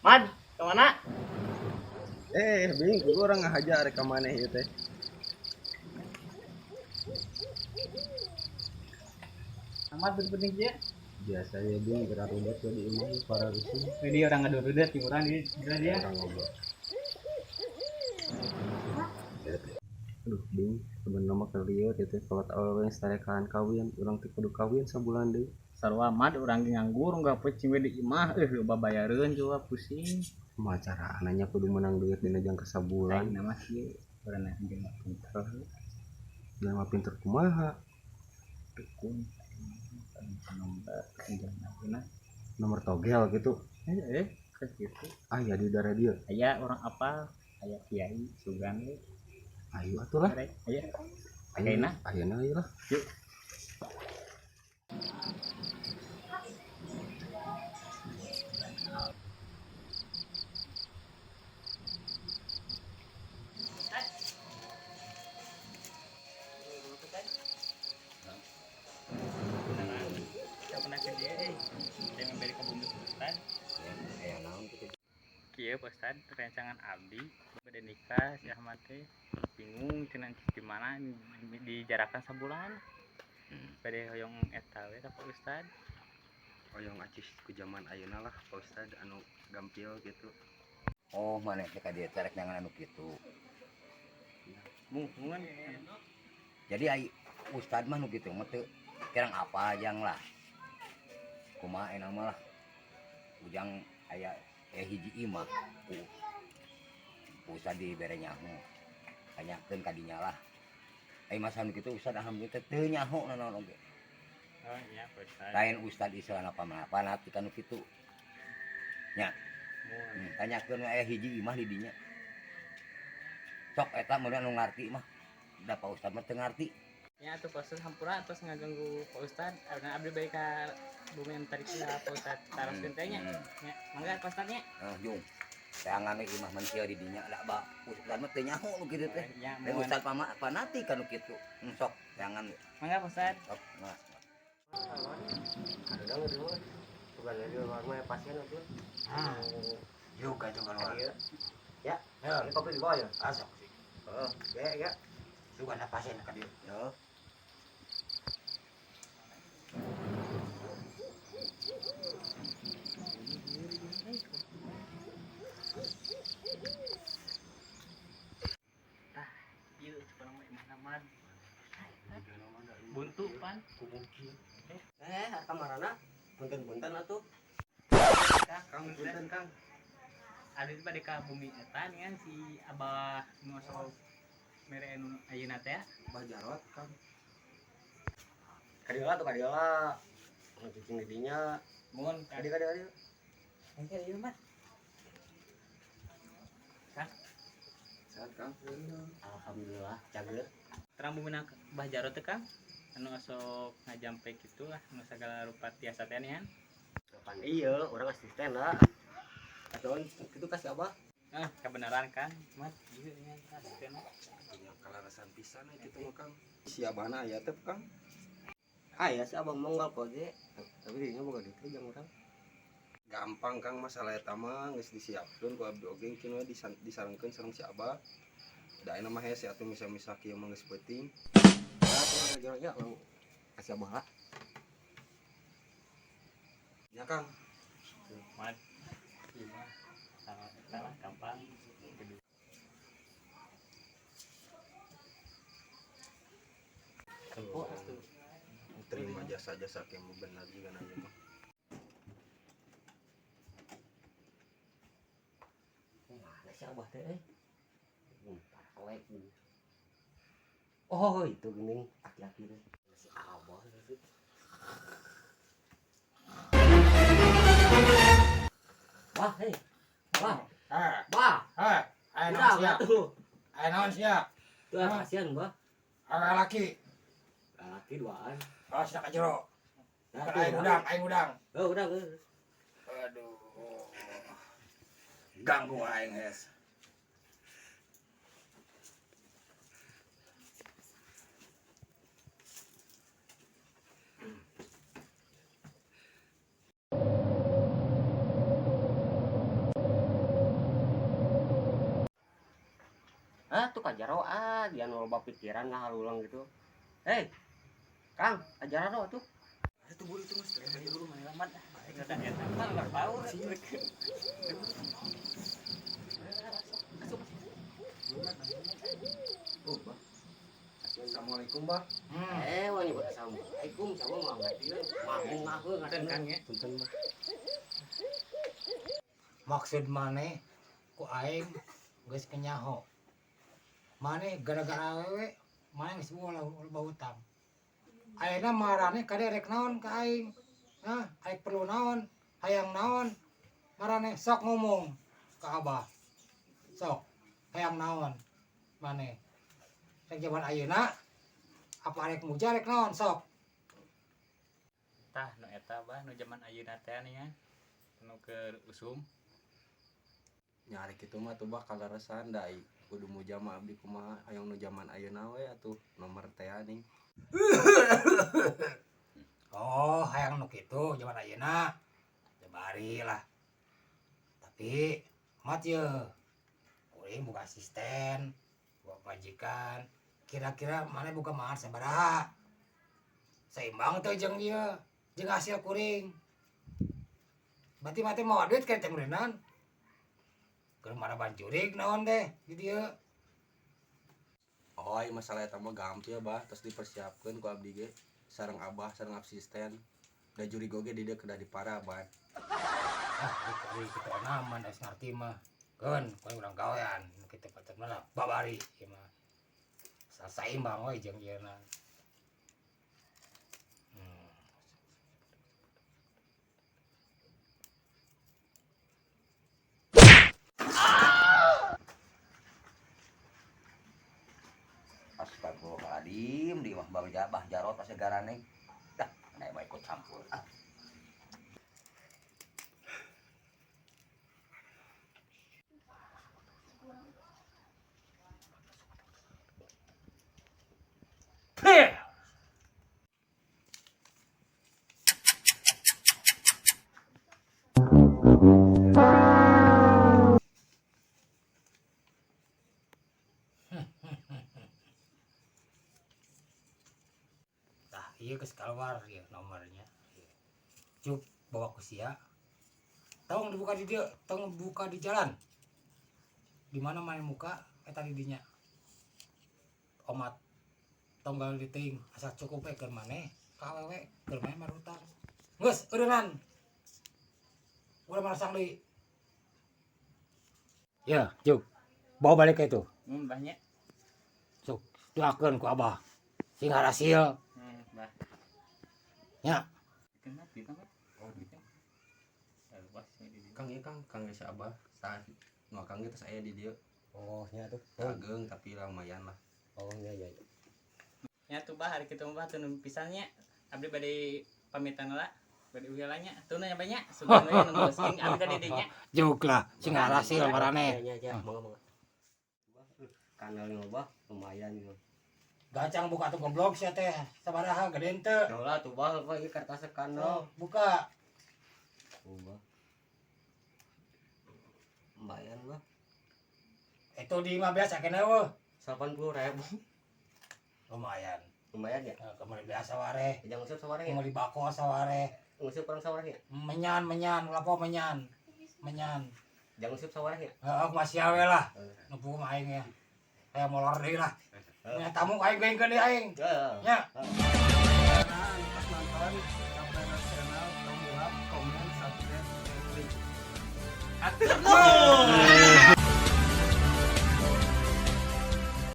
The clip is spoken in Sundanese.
Mad, kemana? Bingung ku urang ngahaja rek ka maneh ieu teh. Amat penting dia. Biasa ya bing gerak rudet we di imah para rusuh. Jadi orang ngadurudet di urang di dia dia. Orang ngobrol. Aduh bing, sebenarnya mah keur lieur ieu teh kolot awewe geus tarekaan kawin, urang teh kudu kawin sabulan deui. Sarua mad urang ge nganggur enggak peucing we di imah loba bayareun juga pusing. Kumaha carana nya kudu menang duit dina jangka sabulan. Aing mah kieu urang jelema pinter. Jelema pinter kumaha? Dukun. Nomor togel gitu. Eh gitu. Ah ya di daerah dieu. Aya orang apa? Aya kiai sugan we. Ayo atuh lah. Aya. Ayo, Ayeuna. ayeuna ayo lah. Yuk. Kieu Pak Ustad, rencangan abdi bade nikah si Ahmad teh bingung cenah di mana dijarakan sabulan. Bade hoyong eta we ka Pak Ustad. Hoyong acis ku zaman ayeuna lah Pak Ustad anu gampil gitu. Oh, maneh teh ka dieu teh rek neangan anu kitu. Muhun. Jadi ai ustad mah nu kitu mah teu kirang apa jang lah. Kumaha enak mah lah. Ujang aya hiji imah ku ustad dibere nyaho. Tanyakeun ka dinya lah. Ai masa nu kitu ustad alhamdulillah teh teu nyaho nanaon oge. Oh iya Pak Ustad. Lain ustad istilahna pamana-pana ti kanu kitu. Nya. Muhun. Tanyakeun we aya hiji imah di dinya. Sok eta mun anu ngarti mah. Da Pak Ustad mah teu ngarti. Ya atuh Pak Ustad hampura atos ngaganggu Pak Ustad. Abdi abdi bae ka bumi anu tadi ka Pak Ustad taroskeun teh nya. Nya, mangga Pak Ustad nya. Ah, jung. Teangan we imah mencil di dinya da ba Ustad mah teu nyaho nu kitu teh. Ya, Lain muhun. Ustad panati ka nu kitu. Sok teangan we. Mangga Pak Ustad. Sok, mangga. Ada dong dulu. Bukan dari luar mah pasien itu. Ah. Juga itu kan. Ya, ini kopi di bawah ya. Asok sih. Oh, ya ya. Juga ada pasien ka dieu. Ya. Tah, ieu cenah mah imah mad. Buntu pan. Kamarana punten-punten atuh. Kang punten Kang. Abdi teh bade ka bumi eta nih si Abah nu sok mere anu ayeuna teh. Bah Jarot Kang. Ka dieu lah tuh ka dieu lah. Cicing di dinya. Muhun Ka dieu ka dieu ka dieu. Engke ieu mah. Sehat Kang. Alhamdulillah, cager. Terang bumi Bah Jarot teh Kang. Anu sok ngajampe kitu lah anu sagala rupa tiasa teh nih. Kapan iya, orang asisten lah. Atuh itu kasih abah. Ah, kebenaran Kang. Mat, ieu nya asisten. Nya kalarasan pisan we kitu mah Kang. Si abahna aya teh Kang. Ah ya si abang monggal kok ge. Tapi dinya boga duit jang urang. Gampang Kang masalah eta mah geus disiapkeun ku abdi oge engkeun we disarengkeun sareng si abah. Da ayeuna mah hese atuh misa-misa kieu mah geus peuting. Ya, tuh jero nya urang kasih abah lah. Nya Kang. Mat. Ieu mah salah salah gampang. Oh, atuh. Terima jasa-jasa kieu mah bener juga nanya mah. Mana si abah teh eh? Parkolek. Oh, itu geuning aki-aki teh. Si abah sih. Wah, hei. Wah. Wah. Eh, aya naon Udah, sia? atuh. Aya naon sia? Tuh kasihan, Bah. Awe laki. Laki duaan. Oh, sia ka jero. Nah, Aing udang, aing udang. Oh, udang. Eh. Aduh. Ganggu aing hes. Ulah tuh ka jero ah, dia nu loba pikiran ngahalulang gitu. Hei. Kang, ka jero atuh. Itu buru itu Mas. Ayo dulu mana lambat. Ada eta mah nggak tahu. Oh, Bah. Assalamualaikum, Bah. Eh, wah nyebut assalamualaikum sama mah ngerti. Manggung ngaheung Punten Kang ya. Punten mah. Maksud maneh ku aing geus kenyaho. Maneh gara-gara awewe maneh geus boga loba hutang. Ayeuna maraneh kade rek naon ka aing? Hah, aing perlu naon? Hayang naon? Maraneh sok ngomong ka Abah. Sok, hayang naon maneh? Rek jaman ayeuna apa rek muja rek naon sok? Tah nu eta bah nu jaman ayeuna teh nih ya. Nu keur usum. Nyari kitu mah tuh Bah kaleresan da ai kudu muja mah abdi kumaha hayang nu jaman ayeuna we atuh nomor teh ning. Oh, hayang nu kitu jaman ayeuna. Jabari lah. Tapi mat ye. Kuring boga asisten, boga majikan. Kira-kira mana boga mahar sabaraha? Seimbang teu jeung ieu, jeung hasil kuring. Berarti mah teh mawa duit ka teh meureunan. Keur maraban jurig naon teh di dieu. Oh, ai masalah eta mah gampil Bah, terus dipersiapkeun ku abdi ge sareng Abah sareng asisten. Da jurig oge di dieu kedah diparaban. Ah, ari kitu aman geus ngarti mah. Keun, kuring urang gawean nu kitu patut mah lah babari ieu mah. Saimbang we jeung ieu na. Astagfirullahaladzim, di mah Bang Bah Jarot asa garaneng. Dah, aya mah ikut campur. Ah. Tah, ieu geus keluar ieu nomornya. Cuk bawa ku sia. Tong dibuka di dieu, tong buka di jalan. Di mana mana muka eta di dinya. Omat tong gaul di teuing asal cukup we keur maneh ka awewe keur maneh mah hutang. Geus eureunnan. Ulah marasang deui. Ya, Juk. Bawa balik ke itu. Banyak. Sok, doakeun ku Abah. Sing hasil. Bah. Ya. Kenapa gitu, Bah? Oh, gitu. Luas ini di Kang ieu Kang, Kang geus Abah saat nu Kang ge tos aya di dieu. Oh, nya tuh. Ageng tapi lumayan lah. Oh, nya ya. Ya tuh bah hari kitu mah teu pisannya. Abdi bade pamitan lah. Bade uheula nya. Tuh nya banyak. Sugan we nu ngusing abdi tadi dinya. Juk lah, sing hasil maraneh. Nya nya, mangga mangga. Kanal loba lumayan gitu. Gacang buka tuh goblok sia teh. Sabaraha gede henteu. Lah tuh bah, apa ieu kertas kanal. Oh, buka. Oh, bah. Lumayan bah. Itu di imah biasa kena eueuh. 80.000. Lumayan. Lumayan ya. Nah, kemarin biasa ware. Jangan nguseup sawareh ya. Mau bako saware. Nguseup kurang sawareh ya. Menyan menyan lapo menyan. Menyan. Jangan nguseup sawareh ya. Heeh, masih awe lah. Nempuh mah aing ya. Kayak molor deui lah. Nya tamu aing geuingkeun deui aing. Heeh. Nya. Pas nonton Capek Channel, tombol komen, subscribe, klik. Atur nuhun.